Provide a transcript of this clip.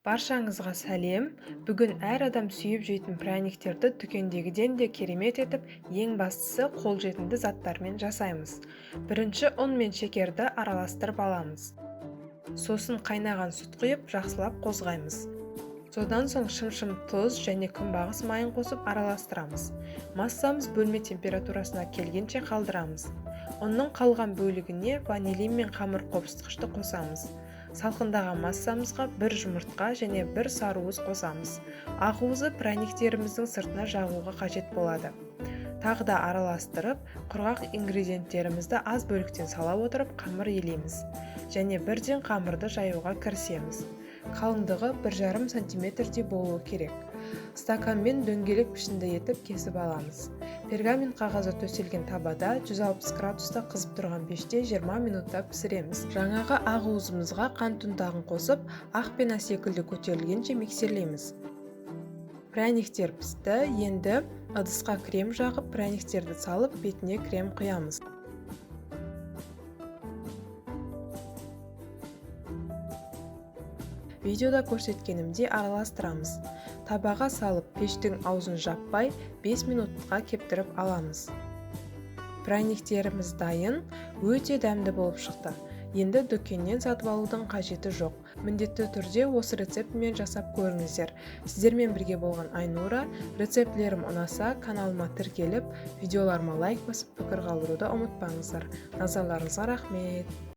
Баршаңызға сәлем! Бүгін әр адам сүйіп жейтін пряниктерді дүкендегіден де керемет етіп, ең бастысы қолжетімді заттармен жасаймыз. Бірінші ұн мен шекерді араластырып аламыз. Сосын қайнаған сүт құйып, жақсылап қозғаймыз. Содан соң шымшым тұз және күнбағыс майын қосып араластырамыз. Массамыз бөлме температурасына келгенше қалдырамыз. Ұнның қалған бөлігіне ванилин мен қамыр қопсытқышты қосамыз. Салқындаған массамызға бір жұмыртқа және бір сарыуыз қосамыз. Ақуызы пряниктеріміздің сыртына жағуға қажет болады. Тағы да араластырып, құрғақ ингредиенттерімізді аз бөліктен сала отырып қамыр илейміз. Және бірден қамырды жаюға кірісеміз. Қалыңдығы 1,5 сантиметрдей болуы керек. Стаканмен дөңгелек пішінді етіп кесіп аламыз. Пергамент қағазы төселген табада 160 градуста қызып тұрған пеште 20 минутта пісіреміз. Жаңағы ақуызымызға қант ұнтағын қосып, ақ пена секілді көтерілгенше миксерлейміз. Пряниктер пісті, енді ыдысқа крем жағып, пряниктерді салып, бетіне крем құямыз. Видеода көрсеткенімдей араластырамыз. Табаға салып, пештің аузын жаппай, 5 минутқа кептіріп аламыз. Пряниктеріміз дайын, өте дәмді болып шықты. Енді дүкеннен сатып алудың қажеті жоқ. Міндетті түрде осы рецептімен жасап көріңіздер. Сіздермен бірге болған Айнура. Рецептілерім ұнаса, каналыма тіркеліп, видеоларыма лайк басып, пікір қалдыруды ұмытпаңыздар. Назарларыңызға рахмет.